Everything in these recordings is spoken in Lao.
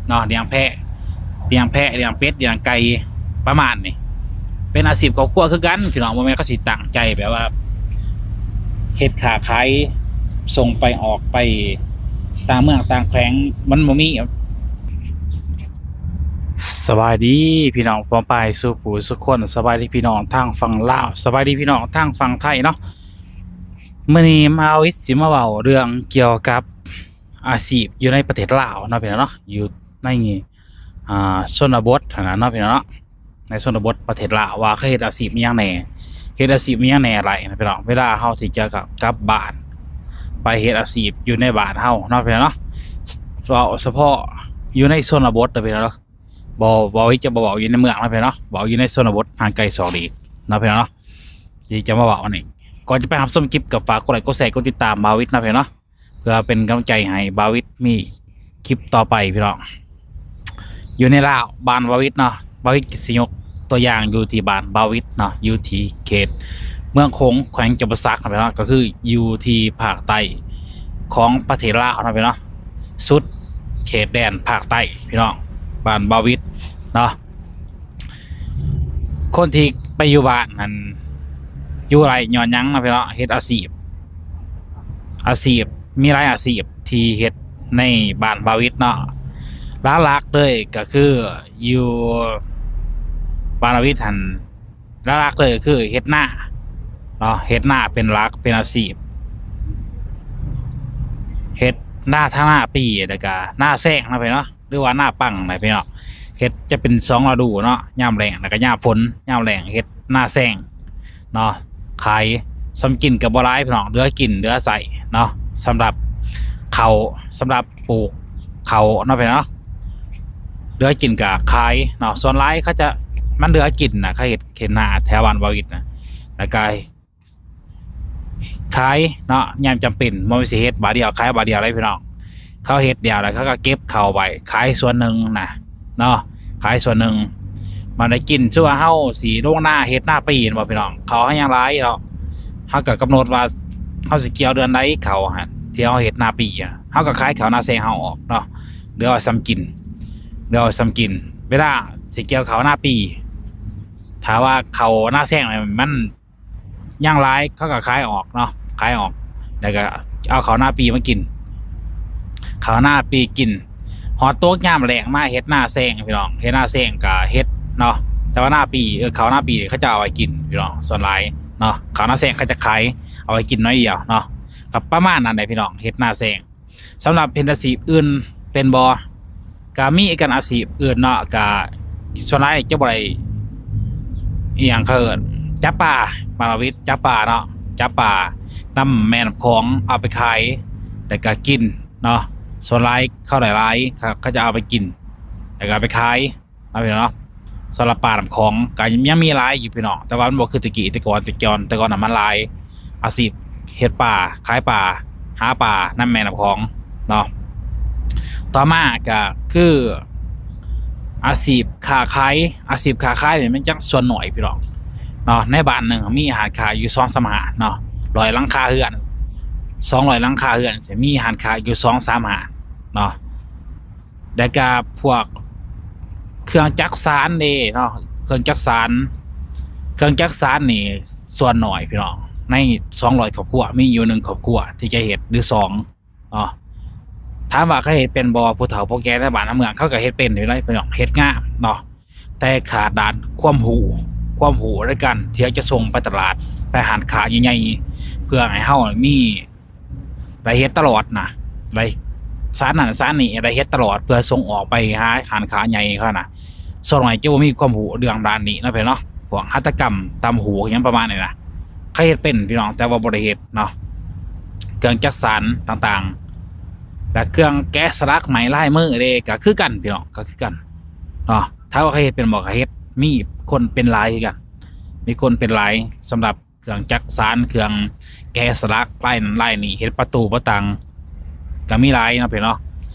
ເນາະ ລ້ຽງແພະ ລ້ຽງແພະ ລ້ຽງເປັດ ລ້ຽງໄກ່ ປະມານນີ້ ເປັນອາຊີບຄອບຄົວຄືກັນພີ່ນ້ອງ. ບໍ່ແມ່ນເຂົາຊິຕັ້ງໃຈແບບວ່າເຮັດຄ້າຂາຍ ສົ່ງໄປອອກໄປຕ່າງເມືອງຕ່າງແຂວງ ມັນບໍ່ມີ. ສະບາຍດີພີ່ນ້ອງປ້ອງປາຍສູ່ຜູ້ສູ່ຄົນ, ສະບາຍດີພີ່ນ້ອງທາງຝັ່ງລາວ, ສະບາຍດີພີ່ນ້ອງທາງຝັ່ງໄທເນາະ. ມື້ນີ້ມາວິດຊິມາເວົ້າເລື່ອງກ່ຽວກັບອາຊີບຢູ່ໃນປະເທດລາວເນາະພີ່ນ້ອງເນາະ, ຢູ່ໃນ ອ່າ ຊົນນະບົດຫັ້ນນະເນາະພີ່ນ້ອງເນາະ, ໃນຊົນນະບົດປະເທດລາວວ່າເຂົາເຮັດອາຊີບອີ່ຫຍັງແດ່, ເຮັດອາຊີບອີ່ຫຍັງແດ່ຫຼາຍນະພີ່ນ້ອງ. ເວລາເຮົາທີ່ຈະກັບ ກັບບ້ານ ໄປເຮັດອາຊີບຢູ່ໃນບ້ານເຮົາເນາະພີ່ນ້ອງເນາະ, ເວົ້າສະເພາະຢູ່ໃນຊົນນະບົດເດີພີ່ນ້ອງເດີ. ບໍ່ ບໍ່ ຈະບໍ່ເວົ້າຢູ່ໃນເມືອງເນາະພີ່ນ້ອງເນາະ, ເວົ້າຢູ່ໃນຊົນນະບົດຫ່າງໄກສອກຫຼີກເນາະພີ່ນ້ອງເນາະ. ທີ່ຈະມາເວົ້າອັນນີ້ ກ່ອນຈະໄປຮັບຊົມຄລິບ ກໍຝາກກົດໄລ ກົດແຊ ກົດຕິດຕາມບ່າວວິດເນາະພີ່ນ້ອງເນາະ, ເພື່ອເປັນກຳລັງໃຈໃຫ້ບ່າວວິດມີຄລິບຕໍ່ໄປພີ່ນ້ອງ. ຢູ່ໃນລາວ ບ້ານບ່າວວິດເນາະ, ບ່າວວິດຊິຍົກຕົວຢ່າງຢູ່ທີ່ບ້ານບ່າວວິດເນາະ, ຢູ່ທີ່ເຂດເມືອງໂຂງ ແຂວງຈຳປາສັກເນາະພີ່ນ້ອງ, ກໍຄືຢູ່ທີ່ພາກໃຕ້ຂອງປະເທດລາວເນາະພີ່ນ້ອງ, ສຸດເຂດແດນພາກໃຕ້ພີ່ນ້ອງ, ບ້ານບ່າວວິດເນາະ. ຄົນທີ່ໄປຢູ່ບ້ານຫັ້ນ ຢູ່ໄດ້ຍ້ອນຫຍັງເນາະພີ່ນ້ອງ? ເຮັດອາຊີບ ອາຊີບ ມີຫຼາຍອາຊີບທີ່ເຮັດໃນບ້ານບ່າວວິດເນາະ. ຫຼັກໆເລີຍກໍຄືຢູ່ບ້ານບ່າວວິດຫັ້ນ ຫຼັກໆເລີຍກໍຄືເຮັດນາເນາະ, ເຮັດນາເປັນຫຼັກ ເປັນອາຊີບ ເຮັດນາທັງນາປີ ແລ້ວກະນາແຊງເນາະພີ່ນ້ອງເນາະ. ຫຼືວ່ານາປັງນະພີ່ນ້ອງ, ເຮັດຈະເປັນສອງລະດູເນາະ, ຍາມແລ້ງ ແລ້ວກໍຍາມຝົນ. ຍາມແລ້ງເຮັດນາແຊງເນາະ, ຂາຍ ສ່ຳກິນກໍບໍ່ຫຼາຍພີ່ນ້ອງ, ເຫຼືອກິນເຫຼືອໃຊ້ເນາະ, ສຳລັບເຂົ້າ ສຳລັບປູກເຂົ້າເນາະພີ່ນ້ອງເນາະ, ເຫຼືອກິນກໍຂາຍເນາະ. ສ່ວນຫຼາຍເຂົາຈະ ມັນເຫຼືອກິນນະ, ເຂົາເຮັດ ເຮັດນາແຖວບ້ານບ່າວວິດນະ, ແລ້ວກໍ ຂາຍເນາະ, ຍາມຈຳເປັນ ບໍ່ແມ່ນຊິເຮັດບາດດຽວ ຂາຍບາດດຽວເດ້ພີ່ນ້ອງ. ເຂົາເຮັດແລ້ວ ແລ້ວເຂົາກໍເກັບເຂົ້າໄວ້ ຂາຍສ່ວນໜຶ່ງນະເນາະ, ຂາຍສ່ວນໜຶ່ງ ມັນໄດ້ກິນ. ສົມມຸດວ່າເຮົາຊິລົງນາເຮັດນາປີແມ່ນບໍ່ພີ່ນ້ອງ, ເຂົ້າເຮົາຍັງຫຼາຍເນາະ, ເຮົາກໍກຳນົດວ່າເຮົາຊິກ່ຽວເດືອນໃດ ເຂົ້າຫັ້ນ ທີ່ເຮົາເຮັດນາປີ ເຮົາກໍຂາຍເຂົ້ານາແຊງເຮົາອອກເນາະ, ເຫຼືອໄວ້ສ່ຳກິນ ເຫຼືອໄວ້ສ່ຳກິນ. ເວລາຊິກ່ຽວເຂົ້ານາປີ ຖ້າວ່າເຂົ້ານາແຊງມັນ ຍັງຫຼາຍ ເຂົາກໍຂາຍອອກເນາະ, ຂາຍອອກ ແລ້ວກໍເອົາເຂົ້ານາປີມາກິນ ເຂົ້ານາປີກິນ. ຮອດຕົກຍາມແລ້ງມາເຮັດນາແຊງພີ່ນ້ອງ, ເຮັດນາແຊງກໍເຮັດເນາະ, ແຕ່ວ່ານາປີ ເອີ ເຂົ້ານາປີເຂົາຈະເອົາໄວ້ກິນພີ່ນ້ອງ ສ່ວນຫຼາຍເນາະ, ເຂົ້ານາແຊງເຂົາຈະຂາຍ ເອົາໄວ້ກິນໜ້ອຍດຽວເນາະ, ກໍປະມານນັ້ນແຫຼະພີ່ນ້ອງ ເຮັດນາແຊງ. ສຳລັບເຮັດອາຊີບອື່ນເປັນບໍ່? ກະມີຄືກັນອາຊີບອື່ນເນາະ, ກະສ່ວນຫຼາຍຈະບໍ່ໄດ້ ອີ່ຫຍັງເຂົາເອີ້ນ ຈັບປາ ມາລາວິດ ຈັບປາເນາະ, ຈັບປານຳແມ່ນ້ຳຂອງ ເອົາໄປຂາຍ ແລ້ວກະກິນເນາະ. ສ່ວນຫຼາຍເຂົາໄດ້ຫຼາຍ ເຂົາ ເຂົາຈະເອົາໄປກິນ ແລ້ວກະເອົາໄປຂາຍ ເນາະພີ່ນ້ອງເນາະ. ສຳລັບປານ້ຳຂອງກໍຍັງມີຫຼາຍຢູ່ພີ່ນ້ອງ, ແຕ່ວ່າມັນບໍ່ຄືແຕ່ກີ້ ແຕ່ກ່ອນ ແຕ່ກ່ອນ ແຕ່ກ່ອນນະມັນຫຼາຍ ອາຊີບເຮັດປາ ຂາຍປາ ຫາປານຳແມ່ນ້ຳຂອງເນາະ. ຕໍ່ມາກໍຄືອາຊີບຄ້າຂາຍ, ອາຊີບຄ້າຂາຍນີ້ມັນຈັກສ່ວນໜ້ອຍພີ່ນ້ອງເນາະ. ໃນບ້ານໜຶ່ງມີຮ້ານຄ້າຢູ່ສອງສາມຮ້ານເນາະ, ຮ້ອຍຫຼັງຄາເຮືອນ ສອງຮ້ອຍຫຼັງຄາເຮືອນ ຊິມີຮ້ານຄ້າຢູ່ສອງສາມຮ້ານເນາະ. ແລ້ວກະພວກເຄື່ອງຈັກສານເດ້ເນາະ, ເຄື່ອງຈັກສານ ເຄື່ອງຈັກສານນີ້ສ່ວນໜ້ອຍພີ່ນ້ອງ, ໃນສອງຮ້ອຍຄອບຄົວມີຢູ່ໜຶ່ງຄອບຄົວທີ່ຈະເຮັດ ຫຼື ສອງເນາະ. ຖາມວ່າເຂົາເຮັດເປັນບໍ່? ຜູ້ເຖົ້າຜູ້ແກ່ໃນບ້ານໃນເມືອງເຂົາກໍເຮັດເປັນຢູ່ເດ້ພີ່ນ້ອງ, ເຮັດງາມເນາະ, ແຕ່ຂາດດ້ານຄວາມຮູ້, ຄວາມຮູ້ໃນການທີ່ຈະສົ່ງໄປຕະຫຼາດ ໄປຮ້ານຄ້າໃຫຍ່ໆ ເພື່ອໃຫ້ເຮົາມີ ໄດ້ເຮັດຕະຫຼອດນະ, ໄດ້ສານນັ້ນສານນີ້ໄດ້ເຮັດຕະຫຼອດ ເພື່ອສົ່ງອອກໄປຫາຮ້ານຄ້າໃຫຍ່ເຂົານະ. ສ່ວນຫຼາຍຈະບໍ່ມີຄວາມຮູ້ເລື່ອງດ້ານນີ້ເນາະພີ່ນ້ອງເນາະ, ພວກຫັດຖະກຳຕ່າງຫູກຫຍັງປະມານນີ້ນະ, ເຂົາເຮັດເປັນພີ່ນ້ອງ ແຕ່ວ່າບໍ່ໄດ້ເຮັດເນາະ. ເຄື່ອງຈັກສານຕ່າງໆ ແລະ ເຄື່ອງແກະສະຫຼັກໄມ້ລາຍມືເດ້ ກໍຄືກັນພີ່ນ້ອງ, ກໍຄືກັນເນາະ. ຖາມວ່າເຂົາເຮັດເປັນບໍ່? ກໍເຮັດ, ມີຄົນເປັນຫຼາຍຄືກັນ, ມີຄົນເປັນຫຼາຍສຳລັບ ເຄື່ອງຈັກສານ ເຄື່ອງແກະສະຫຼັກ ລາຍນັ້ນລາຍນີ້ ເຮັດປະຕູປະຕັ່ງ ກໍມີຫຼາຍເນາະພີ່ນ້ອງເນາະ.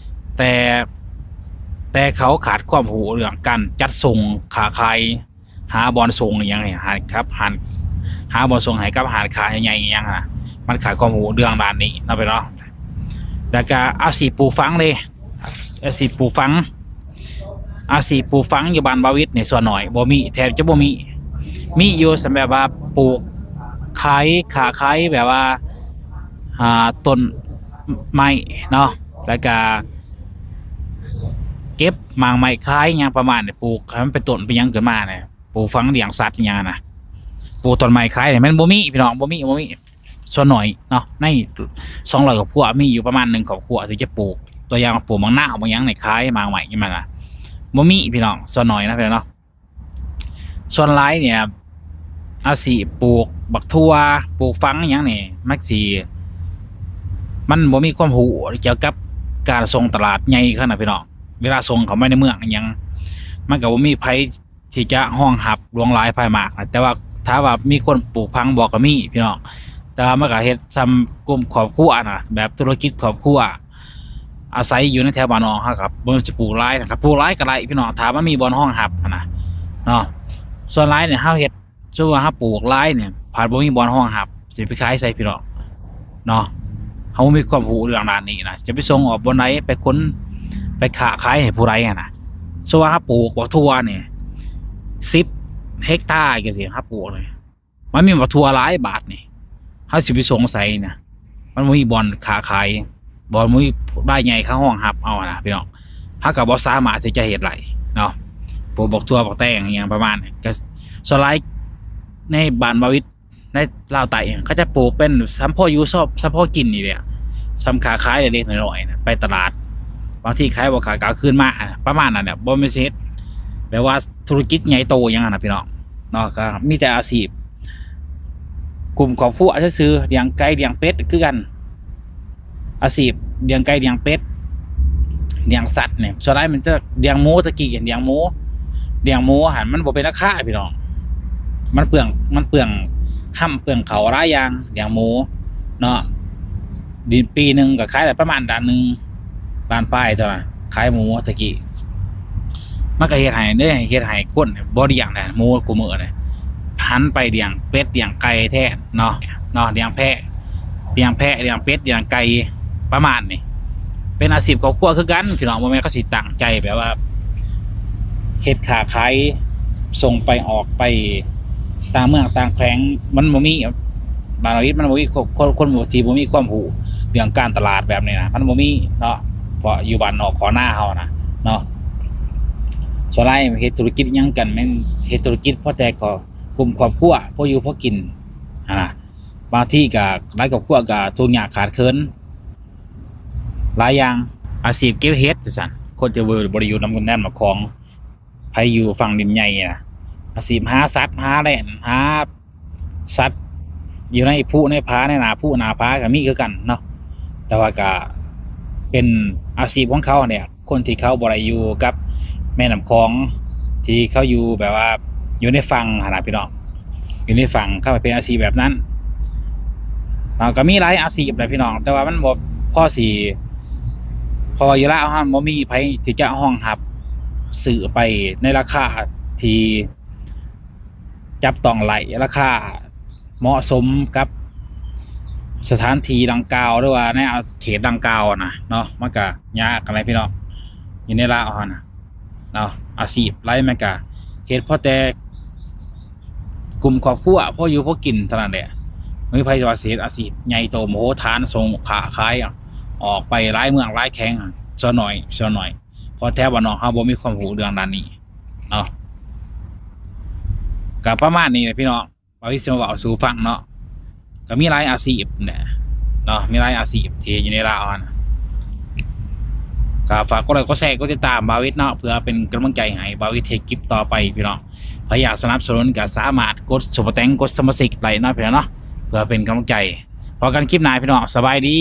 ແຕ່ ແຕ່ເຂົາຂາດຄວາມຮູ້ເລື່ອງການຈັດສົ່ງ ຄ້າຂາຍ ຫາບ່ອນສົ່ງອີ່ຫຍັງໃຫ້ ຫາ ຫາບ່ອນສົ່ງໃຫ້ກັບຮ້ານຄ້າໃຫຍ່ໆອີ່ຫຍັງນະ, ມັນຂາດຄວາມຮູ້ເລື່ອງດ້ານນີ້ເນາະພີ່ນ້ອງເນາະ. ແລ້ວກໍອາຊີບປູກຝັງເດ້ ອາຊີບປູກຝັງ ອາຊີບປູກຝັງຢູ່ບ້ານບ່າວວິດນີ້ສ່ວນໜ້ອຍ ບໍ່ມີ ແທບຈະບໍ່ມີ. ມີຢູ່ສ່ຳແບບວ່າປູກຂາຍ ຄ້າຂາຍແບບວ່າ ອ່າ ຕົ້ນໄມ້ເນາະ ແລ້ວກະເກັບໝາກໄມ້ຂາຍຫຍັງປະມານນີ້ ປູກໃຫ້ມັນເປັນຕົ້ນເປັນຫຍັງຂຶ້ນມານີ້ ປູກຝັງລ້ຽງສັດອີ່ຫຍັງນະ ປູກຕົ້ນໄມ້ຂາຍນີ້ມັນບໍ່ມີພີ່ນ້ອງ ບໍ່ມີ ບໍ່ມີ. ສ່ວນໜ້ອຍເນາະ ໃນສອງຮ້ອຍຄອບຄົວ ມີຢູ່ປະມານໜຶ່ງຄອບຄົວທີ່ຈະປູກ ຕົວຢ່າງປູກໝາກນາວ ໝາກຫຍັງໃນຂາຍ ໝາກໄມ້ນີ້ມັນນະ ບໍ່ມີພີ່ນ້ອງ ສ່ວນໜ້ອຍນະພີ່ນ້ອງເນາະ. ສ່ວນຫຼາຍນີ້ ອາຊີບປູກບັກຖົ່ວ ປູກຝັງຫຍັງນີ້ ມັນຊິ ມັນບໍ່ມີຄວາມຮູ້ກ່ຽວກັບການສົ່ງຕະຫຼາດໃຫຍ່ຂະໜາດພີ່ນ້ອງ. ເວລາສົ່ງເຂົ້າມາໃນເມືອງອີ່ຫຍັງ ມັນກໍບໍ່ມີໃຜ ທີ່ຈະຮອງຮັບຫຼວງຫຼາຍພາຍມາກນະ ແຕ່ວ່າຖ້າວ່າມີຄົນປູກຝັງບໍ່ກໍມີພີ່ນ້ອງ ແຕ່ວ່າມັນກໍເຮັດສ່ຳກຸ່ມຄອບຄົວນະ ແບບທຸລະກິດຄອບຄົວ ອາໄສຢູ່ໃນແຖວບ້ານນອກເຮົາ ກໍບໍ່ແມ່ນຊິປູກຫຼາຍນະ ກໍປູກຫຼາຍກໍໄດ້ພີ່ນ້ອງ ຖ້າມັນມີບ່ອນຮອງຮັບຫັ້ນນະເນາະ. ສ່ວນຫຼາຍນີ້ເຮົາເຮັດ ສົມມຸດວ່າເຮົາປູກຫຼາຍນີ້ ພັດບໍ່ມີບ່ອນຮອງຮັບ ຊິໄປຂາຍໃສພີ່ນ້ອງ ເນາະ ເຮົາບໍ່ມີຄວາມຮູ້ເລື່ອງດ້ານນີ້ນະ ຈະໄປສົ່ງອອກບ່ອນໃດ ໄປຂົນ ໄປຄ້າຂາຍໃຫ້ຜູ້ໃດຫັ້ນນະ. ສົມມຸດວ່າເຮົາປູກບັກຖົ່ວນີ້ສິບເຮັກຕາ ຈັ່ງຊີ້ ເຮົາປູກນີ້ ມັນມີບັກຖົ່ວຫຼາຍບາດນີ້ ເຮົາຊິໄປສົ່ງໃສນະ ມັນບໍ່ມີບ່ອນຄ້າຂາຍ ບໍ່ມີລາຍໃຫຍ່ເຂົາຮອງຮັບເອົານະພີ່ນ້ອງ ເຮົາກໍບໍ່ສາມາດທີ່ຈະເຮັດໄດ້ເນາະ. ປູກບັກຖົ່ວບັກແຕງອີ່ຫຍັງປະມານນີ້ ກໍສ່ວນຫຼາຍໃນບ້ານບ່າວວິດ ໃນລາວໃຕ້ ເຂົາຈະປູກເປັນສ່ຳພໍຢູ່ຊອບ ສ່ຳພໍກິນນີ້ແຫຼະ ສ່ຳຄ້າຂາຍເລັກໆນ້ອຍໆນະ ໄປຕະຫຼາດ ບາງທີຂາຍບໍ່ຂາຍກໍເອົາຄືນມາ ປະມານນັ້ນແຫຼະ ບໍ່ແມ່ນຊິເຮັດແບບວ່າທຸລະກິດໃຫຍ່ໂຕຫຍັງຫັ້ນນະພີ່ນ້ອງເນາະ. ກໍມີແຕ່ອາຊີບກຸ່ມຄອບຄົວຊື່ໆ ລ້ຽງໄກ່ລ້ຽງເປັດຄືກັນ ອາຊີບລ້ຽງໄກ່ລ້ຽງເປັດ ລ້ຽງສັດນີ້ ສ່ວນຫຼາຍມັນຈະລ້ຽງໝູ ແຕ່ກີ້ລ້ຽງໝູ ລ້ຽງໝູຫັ້ນມັນບໍ່ເປັນລາຄາພີ່ນ້ອງ ມັນເປືອງ ມັນເປືອງຮຳເປືອງເຂົ້າຫຼາຍຢ່າງ ລ້ຽງໝູເນາະ. ເດືອນ ປີໜຶ່ງກໍຂາຍໄດ້ປະມານລ້ານໜຶ່ງ ລ້ານປາຍເທົ່ານັ້ນ ຂາຍໝູແຕ່ກີ້. ມັນກໍເຮັດໃຫ້ເດ້ ເຮັດໃຫ້ຄົນບໍ່ລ້ຽງແລ້ວ ໝູຄູ່ມື້ນີ້ ຫັນໄປລ້ຽງເປັດລ້ຽງໄກ່ແທນເນາະ ເນາະ ລ້ຽງແພະ ລ້ຽງແພະ ລ້ຽງເປັດ ລ້ຽງໄກ່ ປະມານນີ້ ເປັນອາຊີບຄອບຄົວຄືກັນພີ່ນ້ອງ. ບໍ່ແມ່ນເຂົາຊິຕັ້ງໃຈແບບວ່າເຮັດຄ້າຂາຍສົ່ງໄປອອກໄປຕ່າງເມືອງຕ່າງແຂວງ ມັນບໍ່ມີ ບາງທີມັນບໍ່ມີຄົນ ຄົນທີ່ບໍ່ມີຄວາມຮູ້ເລື່ອງການຕະຫຼາດແບບນີ້ນະ ມັນບໍ່ມີເນາະ ເພາະຢູ່ບ້ານນອກຂອງນາເຮົານະເນາະ. ສ່ວນຫຼາຍເຮັດທຸລະກິດຫຍັງກັນ ແມ່ນເຮັດທຸລະກິດພໍແຕ່ກໍກຸ່ມຄອບຄົວ ພໍຢູ່ພໍກິນຫັ້ນນະ. ບາງທີກໍຫຼາຍຄອບຄົວກໍທຸກຍາກຂາດເຂີນຫຼາຍຢ່າງ ອາຊີບເກັບເຫັດຈັ່ງຊັ້ນ ຄົນທີ່ບໍ່ ບໍ່ໄດ້ຢູ່ນຳແດນໝາກຂອງ ໃຜຢູ່ຝັ່ງລິມໃຫຍ່ນະ ອາຊີບຫາສັດ ຫາແລ່ນ ຫາສັດຢູ່ໃນພູໃນຜາ ໃນໜ້າພູໜ້າຜາກໍມີຄືກັນເນາະ. ແຕ່ວ່າກໍເປັນອາຊີບຂອງເຂົາຫັ້ນແຫຼະ ຄົນທີ່ເຂົາບໍ່ໄດ້ຢູ່ກັບແມ່ນ້ຳຂອງ ທີ່ເຂົາຢູ່ແບບວ່າຢູ່ໃນຝັ່ງຫັ້ນນະພີ່ນ້ອງ ຢູ່ໃນຝັ່ງ ເຂົາເປັນອາຊີບແບບນັ້ນເນາະ. ກໍມີຫຼາຍອາຊີບແຫຼະພີ່ນ້ອງ ແຕ່ວ່າມັນບໍ່ພໍຊິ ເພາະວ່າຢູ່ລາວເຮົາບໍ່ມີໃຜທີ່ຈະຮອງຮັບຊື້ໄປໃນລາຄາທີ່ ຈັບຕ້ອງໄດ້ ລາຄາເໝາະສົມກັບສະຖານທີ່ດັ່ງກ່າວ ຫຼືວ່າໃນເຂດດັ່ງກ່າວນະເນາະ. ມັນກະຍາກຫັ້ນແຫຼະພີ່ນ້ອງ ຢູ່ໃນລາວເຮົານະເນາະ. ອາຊີບຫຼາຍມັນກະເຮັດພໍແຕ່ກຸ່ມຄອບຄົວ ພໍຢູ່ພໍກິນເທົ່ານັ້ນແຫຼະ. ບໍ່ມີໃຜວ່າຊິເຮັດອາຊີບໃຫຍ່ໂຕມະໂຫຖານ ສົ່ງຄ້າຂາຍອອກໄປຫຼາຍເມືອງຫຼາຍແຂວງ ສ່ວນໜ້ອຍ ສ່ວນໜ້ອຍ ເພາະແຖວບ້ານນອກເຮົາບໍ່ມີຄວາມຮູ້ເລື່ອງດ້ານນີ້ເນາະ. ກະປະມານນີ້ແຫຼະພີ່ນ້ອງ ບ່າວວິດຊິມາເວົ້າສູ່ຟັງເນາະ. ກະມີຫຼາຍອາຊີບແຫຼະເນາະ ມີຫຼາຍອາຊີບທີ່ຢູ່ໃນລາວຫັ້ນນະ. ກະຝາກກົດໄລກົດແຊກົດຕິດຕາມບ່າວວິດເນາະ ເພື່ອເປັນກຳລັງໃຈໃຫ້ບ່າວວິດເຮັດຄລິບຕໍ່ໄປພີ່ນ້ອງ. ໃຜຢາກສະໜັບສະໜູນກະສາມາດກົດຊຸບເປີແຕັງ ກົດສະມາຊິກໄດ້ເນາະພີ່ນ້ອງເນາະ ເພື່ອເປັນກຳລັງໃຈ. ພໍ້ກັນຄລິບໜ້າພີ່ນ້ອງ ສະບາຍດີ.